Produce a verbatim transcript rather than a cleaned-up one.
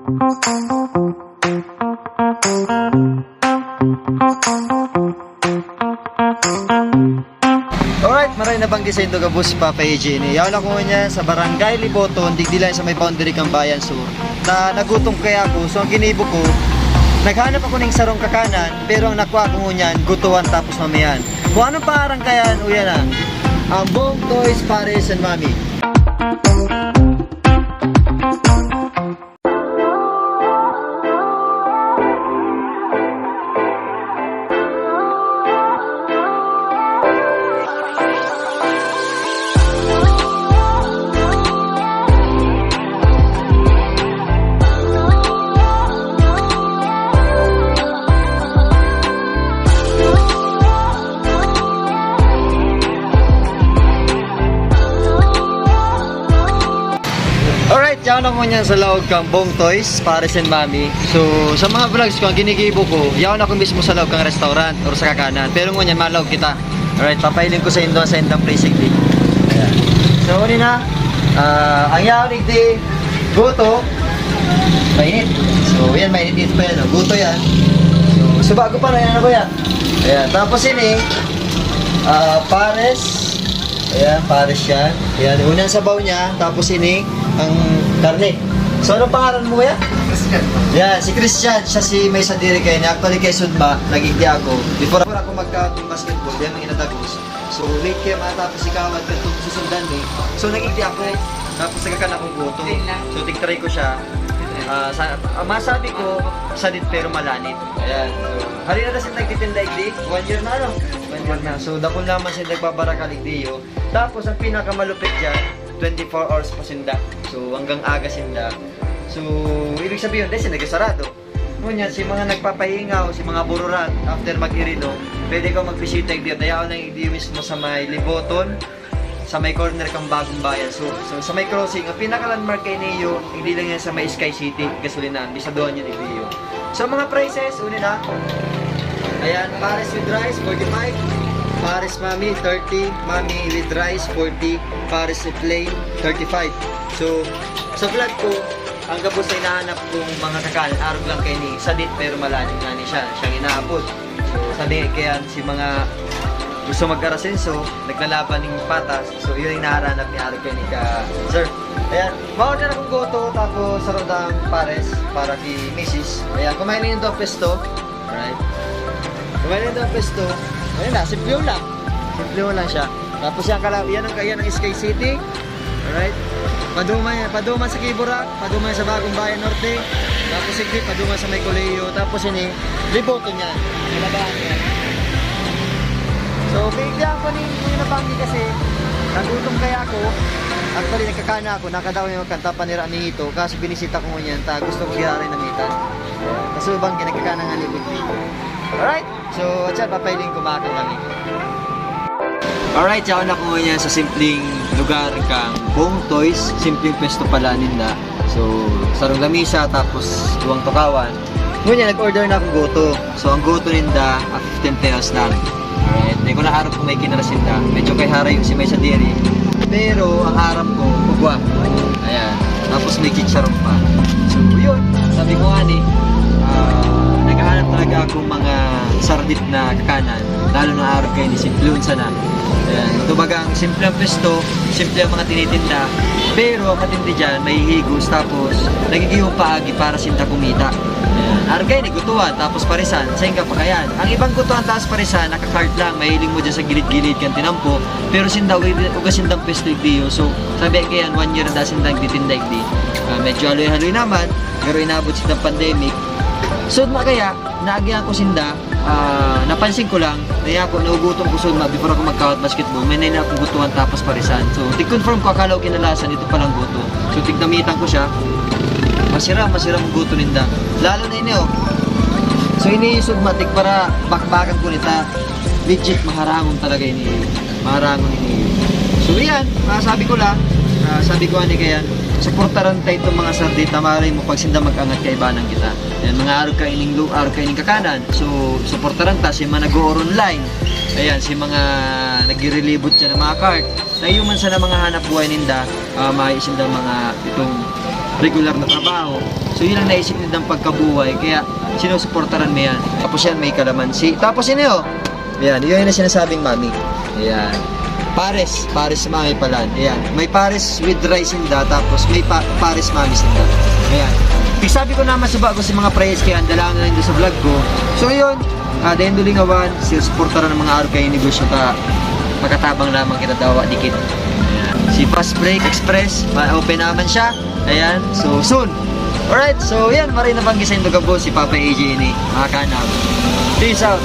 Alright, maray na bang gisendo gabos si Papa A J ni? Yaon ako ngunyan sa Barangay Liboton, digdi lang sa may boundary kan Bayan Sur. Na nagutom kaya ako, so ang ginibo ko, naghanap ako ning sarong kakanan, pero ang nakuha ko ngunyan, gutuhan tapos mamihan. Kung anong pangaran kaya, uyan na. Ang Bong Toys Pares and Mami. Alright, yaon ako ngunyan sa laog kan Bong Toys, Pares and Mami. So, sa mga vlogs ko, ang ginigibo ko, yaon ako mismo sa laog kan restaurant or sa kakanan. Pero ngunyan, malaog kita. Alright, papailing ko sa indo, sa indang place, igdi. Ayan. So, uni na, ah, ang yaon, igdi, guto, mainit. So, yan, mainit-init pa yan, oh. Guto yan. So, so bago pa na yan, ano ko yan? Ayan, tapos ini, ah, pares. Ayan, pares yan. Ayan, unang sabaw niya, tapos ini, ang karne. So, anong pangaran mo, ya? Christian. Yan, si Christian, siya si may sadiri kayo niya. Actually, kay Sudma, nagigdi ako. Before ako magka-basketball, yan ang inatagos. So, late kaya matapos ikaw at katong susundan ni. So, nagigdi ako. Tapos, nagkakan akong gutom. So, tigtry ko siya. Ah, sa, ah, masabi ko, sadit pero malanit. Ayan. So, halina na siya nagtitinda, igdi. One year na, ano? One year na. So, dakul naman siya nagbabarakal, igdi, yo. Tapos, ang pinakamalupit dyan, twenty-four hours pa sinda. So, hanggang aga sinda. So, ibig sabihin, dahil sila nagsarado. Ngunyan, si mga nagpapahingaw, si mga bururat, after mag-irino, pwede ka magbisita, igdi. Dayaon lang, igdi, mismo sa may Liboton, sa may corner kan Bagong Bayan. So, so, sa may crossing, ang pinaka-landmark kay Neo, igdi lang yan sa may Sky City, gasolinahan. Bisaduhan yun, igdi, yo. So, mga prices, uni na. Ayan, pares with rice, forty-five. Pares mami, thirty. Mami with rice, forty. Pares with plain, thirty-five. So, sa vlog ko, ang gabos na hinahanap kong mga kakanan, arog lang kay ni sadit, pero malanit nga ni siya, siyang inaapod. So, sabi kaya si mga gusto mag-arasenso, naglalaban ng patas, so yun yung naharanap ni arog kay ni ka, sir. Ayan, ma-order akong goto, tapos sarundang pares para kay misis. Ayan, kumain na yung pesto. Alright. Kumain na yung pesto. Ayan na, simple lang. Simple lang siya. Tapos yan, kala, yan ang, yan ang Sky City. Alright? Paduman, paduman sa Kiburak, paduman sa Bagong Bayan Norte, tapos sigpit, paduman sa may Colegio, tapos ini, Liboton niya. Kalabahan niya. So, bigyan ko ni Kuya Nabangi kasi nagutom kaya ako. Actually, nagkakana ako, nakadaw yung kanta panira ni Hito, kaso binisita ko ngunyan, ta gusto ko giraray na mitan. Kaso bang ginagkakana nga ni Bigli. Alright? So, atyan, papailing kumakan kami. Alright, yaon ako ngayon sa simpleng lugar kang Bong Toys. Simpleng pwesto pala ninda. So, sarong lamisa, tapos duwang tukawan. Ngunyan, nag-order na akong goto. So, ang goto ninda, ah, fifteen pesos lang. Alright, di ko naharap kung may kinarasin na. Medyo kay harayo si may sadiri. Pero, ang harap ko, kugwa. Ayan. Tapos may chicharon pa. So, yun. Sabi ko nga ni, ah, naghahanap talaga akong mga sardit na kakanan. Lalo na araw kayo ni simplon sana. Ayan. Ito baga ang simple ang pesto, simple ang mga tinitinda. Pero ang matindi dyan, may higos, tapos nagigihong paagi para sinda kumita. Ayan. Araw kayo ni gutuan, tapos parisan, sa inga pa kayan. Ang ibang gutuan, tapos parisan, nakakart lang, mahiling mo dyan sa gilid-gilid, kan tinampo. Pero sinda, uga sindang pesto igdi. So, sabi kayan, one year na sindang titinda igdi. Ah, medyo haloy-haloy naman, pero inabot sindang pandemic. So, ma-, kaya, naagihan ko sinda, ah, napansin ko lang, kaya ako, nagugutom ko sudma before ako magkawat basketball, may naina akong gutuan tapos parisan. So, tig-confirm ko, akala ko kinalasan, ito palang guto. So, tignamitan ko siya, masiram, masiram ang guto ninda. Lalo na ini, oh. So, ini yung sudma, tig para bakbakan ko nita. Legit, maharangon talaga ini. Maharangon ini. So, yan, masabi ko lang, ah, sabi ko ani kayan, suportaran ta itong mga sardita, malay mo, pag sinda mag-angat, kaibanan kita. Yan, mga arog kaining lu-, arog kaining kakanan. So, suportaran ta si mga nag-oor online. Ayan, si mga nagrirelibot siya ng mga cart. Na yung man sana mga hanap buhay ninda, ah, may sinda mga itong regular na trabaho. So, yun ang naisip nila ng pagkabuhay. Kaya, sinusuportaran mo yan. Tapos yan, may kalamansi. Tapos yun yun. Yan, yun yung sinasabing mami. Yan. Pares. Pares mami pala. Yan. May pares with rice inda. Tapos may pa pares mami sinda. Yan. Isabi ko naman sa bago sa mga price kaya ang dalaw na lang doon sa vlog ko. So yun, uh, the end of the one, sinusuportaran ng mga araw kayo negosyo ta. Makatabang lamang kita dawa dikit. Yan. Si Fast Break Express, ma-open naman siya. Ayan, so soon. Alright, so yan, maray na banggi sa Indogabo si Papa A J ini. Mga kanam. Peace out.